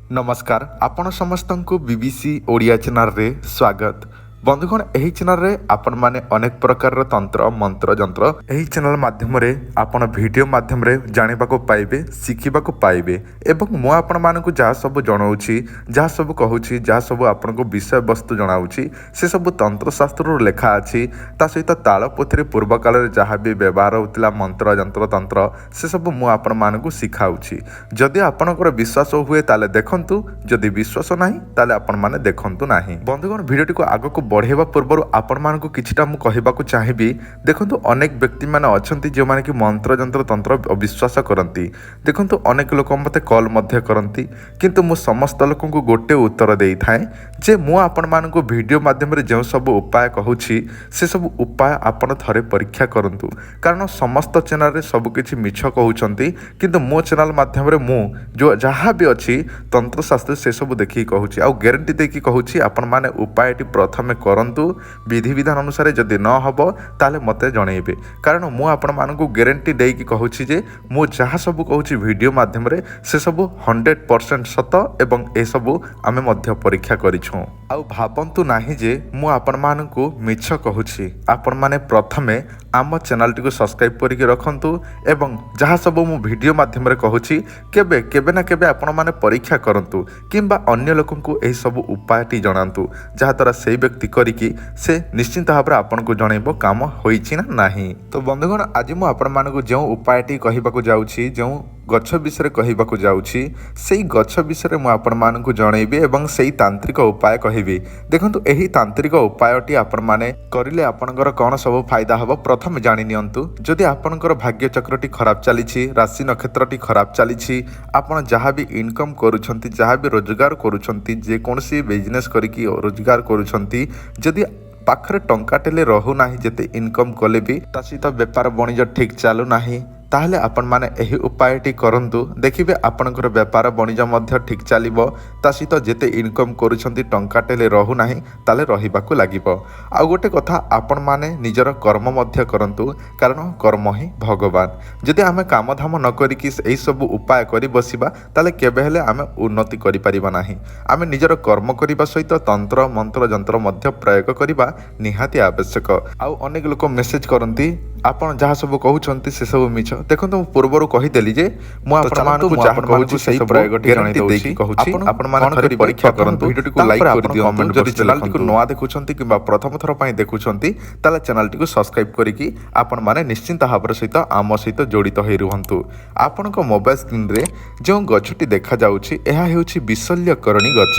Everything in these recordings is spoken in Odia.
ନମସ୍କାର, ଆପଣ ସମସ୍ତଙ୍କୁ ବିବିସି ଓଡ଼ିଆ ଚ୍ୟାନେଲରେ ସ୍ୱାଗତ। ବନ୍ଧୁଗଣ, ଏହି ଚ୍ୟାନେଲରେ ଆପଣମାନେ ଅନେକ ପ୍ରକାରର ତନ୍ତ୍ର ମନ୍ତ୍ର ଯନ୍ତ୍ର ଏହି ଚ୍ୟାନେଲ ମାଧ୍ୟମରେ ଆପଣ ଭିଡ଼ିଓ ମାଧ୍ୟମରେ ଜାଣିବାକୁ ପାଇବେ, ଶିଖିବାକୁ ପାଇବେ ଏବଂ ମୁଁ ଆପଣମାନଙ୍କୁ ଯାହା ସବୁ ଜଣାଉଛି, ଯାହା ସବୁ କହୁଛି, ଯାହା ସବୁ ଆପଣଙ୍କୁ ବିଷୟବସ୍ତୁ ଜଣାଉଛି, ସେସବୁ ତନ୍ତ୍ରଶାସ୍ତ୍ରରୁ ଲେଖା ଅଛି। ତା ସହିତ ତାଳପୋଥିରେ ପୂର୍ବ କାଳରେ ଯାହା ବି ବ୍ୟବହାର ହେଉଥିଲା ମନ୍ତ୍ର ଯନ୍ତ୍ର ତନ୍ତ୍ର, ସେସବୁ ମୁଁ ଆପଣମାନଙ୍କୁ ଶିଖାଉଛି। ଯଦି ଆପଣଙ୍କର ବିଶ୍ୱାସ ହୁଏ ତାହେଲେ ଦେଖନ୍ତୁ, ଯଦି ବିଶ୍ୱାସ ନାହିଁ ତାହେଲେ ଆପଣମାନେ ଦେଖନ୍ତୁ ନାହିଁ। ବନ୍ଧୁଗଣ, ଭିଡ଼ିଓଟିକୁ ଆଗକୁ ବଢ଼େଇବା ପୂର୍ବରୁ ଆପଣମାନଙ୍କୁ କିଛିଟା ମୁଁ କହିବାକୁ ଚାହିଁବି। ଦେଖନ୍ତୁ, ଅନେକ ବ୍ୟକ୍ତିମାନେ ଅଛନ୍ତି ଯେଉଁମାନେ କି ମନ୍ତ୍ର ଯନ୍ତ୍ର ତନ୍ତ୍ର ଅବିଶ୍ୱାସ କରନ୍ତି। ଦେଖନ୍ତୁ, ଅନେକ ଲୋକ ମୋତେ କଲ୍ ମଧ୍ୟ କରନ୍ତି, କିନ୍ତୁ ମୁଁ ସମସ୍ତ ଲୋକଙ୍କୁ ଗୋଟେ ଉତ୍ତର ଦେଇଥାଏ ଯେ ମୁଁ ଆପଣମାନଙ୍କୁ ଭିଡ଼ିଓ ମାଧ୍ୟମରେ ଯେଉଁ ସବୁ ଉପାୟ କହୁଛି, ସେସବୁ ଉପାୟ ଆପଣ ଥରେ ପରୀକ୍ଷା କରନ୍ତୁ। କାରଣ ସମସ୍ତ ଚ୍ୟାନେଲରେ ସବୁକିଛି ମିଛ କହୁଛନ୍ତି, କିନ୍ତୁ ମୋ ଚ୍ୟାନେଲ ମାଧ୍ୟମରେ ମୁଁ ଯେଉଁ ଯାହା ବି ଅଛି ତନ୍ତ୍ରଶାସ୍ତ୍ର ସେସବୁ ଦେଖିକି କହୁଛି ଆଉ ଗ୍ୟାରେଣ୍ଟି ଦେଇକି କହୁଛି। ଆପଣମାନେ ଉପାୟଟି ପ୍ରଥମେ କରନ୍ତୁ ବିଧିବିଧାନ ଅନୁସାରେ, ଯଦି ନ ହେବ ତାହେଲେ ମୋତେ ଜଣେଇବେ। କାରଣ ମୁଁ ଆପଣମାନଙ୍କୁ ଗ୍ୟାରେଣ୍ଟି ଦେଇକି କହୁଛି ଯେ ମୁଁ ଯାହା ସବୁ କହୁଛି ଭିଡ଼ିଓ ମାଧ୍ୟମରେ, ସେସବୁ 100% ସତ ଏବଂ ଏସବୁ ଆମେ ମଧ୍ୟ ପରୀକ୍ଷା କରିଛୁ। ଆଉ ଭାବନ୍ତୁ ନାହିଁ ଯେ ମୁଁ ଆପଣମାନଙ୍କୁ ମିଛ କହୁଛି। ଆପଣମାନେ ପ୍ରଥମେ ଆମ ଚ୍ୟାନେଲଟିକୁ ସବସ୍କ୍ରାଇବ୍ କରିକି ରଖନ୍ତୁ ଏବଂ ଯାହା ସବୁ ମୁଁ ଭିଡ଼ିଓ ମାଧ୍ୟମରେ କହୁଛି, କେବେ କେବେ ନା କେବେ ଆପଣମାନେ ପରୀକ୍ଷା କରନ୍ତୁ କିମ୍ବା ଅନ୍ୟ ଲୋକଙ୍କୁ ଏହିସବୁ ଉପାୟଟି ଜଣାନ୍ତୁ, ଯାହାଦ୍ୱାରା ସେଇ ବ୍ୟକ୍ତି କରିକି ସେ ନିଶ୍ଚିନ୍ତ ଭାବରେ ଆପଣଙ୍କୁ ଜଣେଇବ କାମ ହୋଇଛି ନା ନାହିଁ। ତ ବନ୍ଧୁଗଣ, ଆଜି ମୁଁ ଆପଣମାନଙ୍କୁ ଯେଉଁ ଉପାୟଟି କହିବାକୁ ଯାଉଛି, ଯେଉଁ ଗଛ ବିଷୟରେ କହିବାକୁ ଯାଉଛି, ସେଇ ଗଛ ବିଷୟରେ ମୁଁ ଆପଣମାନଙ୍କୁ ଜଣେଇବି ଏବଂ ସେଇ ତାନ୍ତ୍ରିକ ଉପାୟ କହିବି। ଦେଖନ୍ତୁ, ଏହି ତାନ୍ତ୍ରିକ ଉପାୟଟି ଆପଣମାନେ କରିଲେ ଆପଣଙ୍କର କ'ଣ ସବୁ ଫାଇଦା ହେବ ପ୍ରଥମେ ଜାଣି ନିଅନ୍ତୁ। ଯଦି ଆପଣଙ୍କର ଭାଗ୍ୟ ଚକ୍ରଟି ଖରାପ ଚାଲିଛି, ରାଶି ନକ୍ଷତ୍ରଟି ଖରାପ ଚାଲିଛି, ଆପଣ ଯାହା ବି ଇନକମ୍ କରୁଛନ୍ତି, ଯାହା ବି ରୋଜଗାର କରୁଛନ୍ତି, ଯେକୌଣସି ବିଜନେସ୍ କରିକି ରୋଜଗାର କରୁଛନ୍ତି, ଯଦି ପାଖରେ ଟଙ୍କାଟେ ରହୁନାହିଁ ଯେତେ ଇନକମ୍ କଲେ ବି, ତା ସହିତ ବେପାର ବଣିଜ ଠିକ୍ ଚାଲୁନାହିଁ, ତାହେଲେ ଆପଣମାନେ ଏହି ଉପାୟଟି କରନ୍ତୁ। ଦେଖିବେ ଆପଣଙ୍କର ବେପାର ବଣିଜ ମଧ୍ୟ ଠିକ୍ ଚାଲିବ, ତା ସହିତ ଯେତେ ଇନକମ୍ କରୁଛନ୍ତି ଟଙ୍କାଟେ ରହୁନାହିଁ, ତାହେଲେ ରହିବାକୁ ଲାଗିବ। ଆଉ ଗୋଟେ କଥା, ଆପଣମାନେ ନିଜର କର୍ମ ମଧ୍ୟ କରନ୍ତୁ, କାରଣ କର୍ମ ହିଁ ଭଗବାନ। ଯଦି ଆମେ କାମଧାମ ନ କରିକି ଏହିସବୁ ଉପାୟ କରି ବସିବା, ତାହେଲେ କେବେ ହେଲେ ଆମେ ଉନ୍ନତି କରିପାରିବା ନାହିଁ। ଆମେ ନିଜର କର୍ମ କରିବା ସହିତ ତନ୍ତ୍ର ମନ୍ତ୍ର ଯନ୍ତ୍ର ମଧ୍ୟ ପ୍ରୟୋଗ କରିବା ନିହାତି ଆବଶ୍ୟକ। ଆଉ ଅନେକ ଲୋକ ମେସେଜ କରନ୍ତି, ଆପଣ ଯାହା ସବୁ କହୁଛନ୍ତି ସେସବୁ ମିଛ। ଦେଖନ୍ତୁ, ମୁଁ ପୂର୍ବରୁ କହିଦେଲି ଯେ ମୁଁ ଆପଣମାନଙ୍କୁ ଯାହା କହୁଛି ସେଇ ପ୍ରୟୋଗଟି ଜଣାଇ ଦେଇକି କହୁଛି। ଆପଣମାନେ ଥରେ ପରୀକ୍ଷା କରନ୍ତୁ। ଭିଡ଼ିଓଟିକୁ ଲାଇକ୍ କରିଦିଅନ୍ତୁ। ଯଦି ଚ୍ୟାନେଲଟିକୁ ନୂଆ ଦେଖୁଛନ୍ତି କିମ୍ବା ପ୍ରଥମ ଥର ପାଇଁ ଦେଖୁଛନ୍ତି, ତାହେଲେ ଚ୍ୟାନେଲଟିକୁ ସବସ୍କ୍ରାଇବ୍ କରିକି ଆପଣମାନେ ନିଶ୍ଚିନ୍ତ ଭାବରେ ସହିତ ଆମ ସହିତ ଜଡ଼ିତ ହୋଇ ରୁହନ୍ତୁ। ଆପଣଙ୍କ ମୋବାଇଲ ସ୍କ୍ରିନ୍ରେ ଯେଉଁ ଗଛଟି ଦେଖାଯାଉଛି, ଏହା ହେଉଛି ବିଶଲ୍ୟକରଣୀ ଗଛ।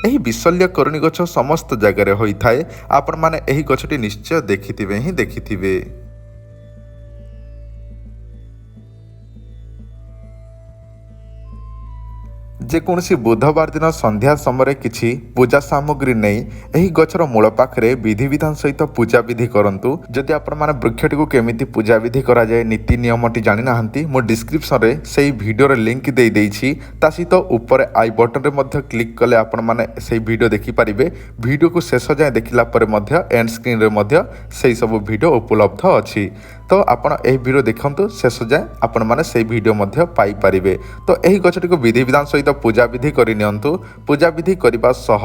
ଏହି ବିଶଲ୍ୟକରଣୀ ଗଛ ସମସ୍ତ ଜାଗାରେ ହୋଇଥାଏ। ଆପଣମାନେ ଏହି ଗଛଟି ନିଶ୍ଚୟ ଦେଖିଥିବେ ହିଁ ଦେଖିଥିବେ। ଯେକୌଣସି ବୁଧବାର ଦିନ ସନ୍ଧ୍ୟା ସମୟରେ କିଛି ପୂଜା ସାମଗ୍ରୀ ନେଇ ଏହି ଗଛର ମୂଳ ପାଖରେ ବିଧିବିଧାନ ସହିତ ପୂଜାବିଧି କରନ୍ତୁ। ଯଦି ଆପଣମାନେ ବୃକ୍ଷଟିକୁ କେମିତି ପୂଜାବିଧି କରାଯାଏ, ନୀତି ନିୟମଟି ଜାଣିନାହାନ୍ତି, ମୁଁ ଡିସ୍କ୍ରିପ୍ସନରେ ସେଇ ଭିଡ଼ିଓର ଲିଙ୍କ ଦେଇଦେଇଛି। ତା ସହିତ ଉପରେ I ବଟନରେ ମଧ୍ୟ କ୍ଲିକ୍ କଲେ ଆପଣମାନେ ସେଇ ଭିଡ଼ିଓ ଦେଖିପାରିବେ। ଭିଡ଼ିଓକୁ ଶେଷ ଯାଏଁ ଦେଖିଲା ପରେ ମଧ୍ୟ ଏଣ୍ଡ ସ୍କ୍ରିନ୍ରେ ମଧ୍ୟ ସେଇ ସବୁ ଭିଡ଼ିଓ ଉପଲବ୍ଧ ଅଛି। ତ ଆପଣ ଏହି ଭିଡ଼ିଓ ଦେଖନ୍ତୁ ଶେଷ ଯାଏଁ, ଆପଣମାନେ ସେଇ ଭିଡ଼ିଓ ମଧ୍ୟ ପାଇପାରିବେ। ତ ଏହି ଗଛଟିକୁ ବିଧିବିଧାନ ସହିତ ପୂଜାବିଧି କରିନିଅନ୍ତୁ। ପୂଜାବିଧି କରିବା ସହ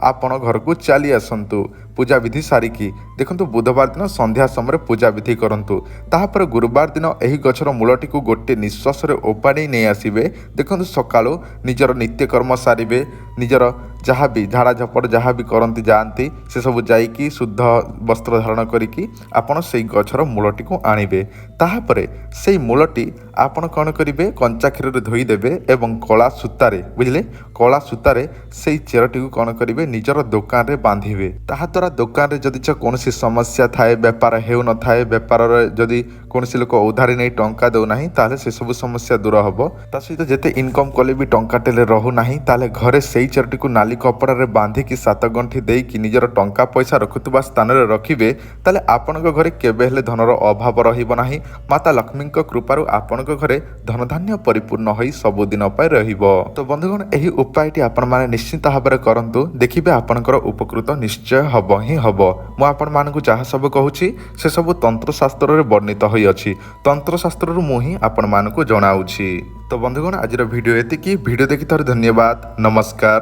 ଆପଣ ଘରକୁ ଚାଲି ଆସନ୍ତୁ। ପୂଜାବିଧି ସାରିକି, ଦେଖନ୍ତୁ, ବୁଧବାର ଦିନ ସନ୍ଧ୍ୟା ସମୟରେ ପୂଜାବିଧି କରନ୍ତୁ। ତାହାପରେ ଗୁରୁବାର ଦିନ ଏହି ଗଛର ମୂଳଟିକୁ ଗୋଟିଏ ନିଶ୍ୱାସରେ ଓପାଡ଼ି ନେଇ ଆସିବେ। ଦେଖନ୍ତୁ, ସକାଳୁ ନିଜର ନିତ୍ୟକର୍ମ ସାରିବେ, ନିଜର ଯାହା ବି ଝାଡ଼ା ଝପଟ ଯାହା ବି କରନ୍ତି ଯାଆନ୍ତି, ସେସବୁ ଯାଇକି ଶୁଦ୍ଧ ବସ୍ତ୍ର ଧାରଣ କରିକି ଆପଣ ସେଇ ଗଛର ମୂଳଟିକୁ ଆଣିବେ। ତାହାପରେ ସେଇ ମୂଳଟି ଆପଣ କ'ଣ କରିବେ? କଞ୍ଚା କ୍ଷୀରରେ ଧୋଇଦେବେ ଏବଂ କଳା ସୂତାରେ, ବୁଝିଲେ, କଳା ସୂତାରେ ସେଇ ଚେରଟିକୁ କ'ଣ କରିବେ? ନିଜର ଦୋକାନରେ ବାନ୍ଧିବେ। ତାହାଦ୍ୱାରା ଦୋକାନରେ ଯଦି କୌଣସି ସମସ୍ୟା ଥାଏ, ବେପାର ହେଉନଥାଏ, ବେପାରରେ ଯଦି କୌଣସି ଲୋକ ଉଧାରି ନେଇ ଟଙ୍କା ଦେଉନାହିଁ, ତାହେଲେ ସେସବୁ ସମସ୍ୟା ଦୂର ହେବ। ତା ସହିତ ଯେତେ ଇନକମ୍ କଲେ ବି ଟଙ୍କାଟେ ରହୁନାହିଁ, ତାହେଲେ ଘରେ ସେଇ ଚେରଟିକୁ ନାଲି କପଡ଼ାରେ ବାନ୍ଧିକି ସାତ ଗଣ୍ଠି ଦେଇକି ନିଜର ଟଙ୍କା ପଇସା ରଖୁଥିବା ସ୍ଥାନରେ ରଖିବେ, ତାହେଲେ ଆପଣଙ୍କ ଘରେ କେବେ ହେଲେ ଧନର ଅଭାବ ରହିବ ନାହିଁ। ମାତା ଲକ୍ଷ୍ମୀଙ୍କ କୃପାରୁ ଆପଣଙ୍କ ଆପଣଙ୍କ ଘରେ ଧନଧାନ୍ୟ ପରିପୂର୍ଣ୍ଣ ହୋଇ ସବୁଦିନ ପାଇଁ ରହିବ। ତ ବନ୍ଧୁଗଣ, ଏହି ଉପାୟଟି ଆପଣମାନେ ନିଶ୍ଚିତ ଭାବରେ କରନ୍ତୁ, ଦେଖିବେ ଆପଣଙ୍କର ଉପକୃତ ନିଶ୍ଚୟ ହେବ ହିଁ ହେବ। ମୁଁ ଆପଣମାନଙ୍କୁ ଯାହା ସବୁ କହୁଛି, ସେସବୁ ତନ୍ତ୍ରଶାସ୍ତ୍ରରେ ବର୍ଣ୍ଣିତ ହୋଇଅଛି। ତନ୍ତ୍ରଶାସ୍ତ୍ରରୁ ମୁଁ ହିଁ ଆପଣମାନଙ୍କୁ ଜଣାଉଛି। ତ ବନ୍ଧୁଗଣ, ଆଜିର ଭିଡ଼ିଓ ଏତିକି। ଭିଡ଼ିଓ ଦେଖିଥିବାରୁ ଧନ୍ୟବାଦ। ନମସ୍କାର।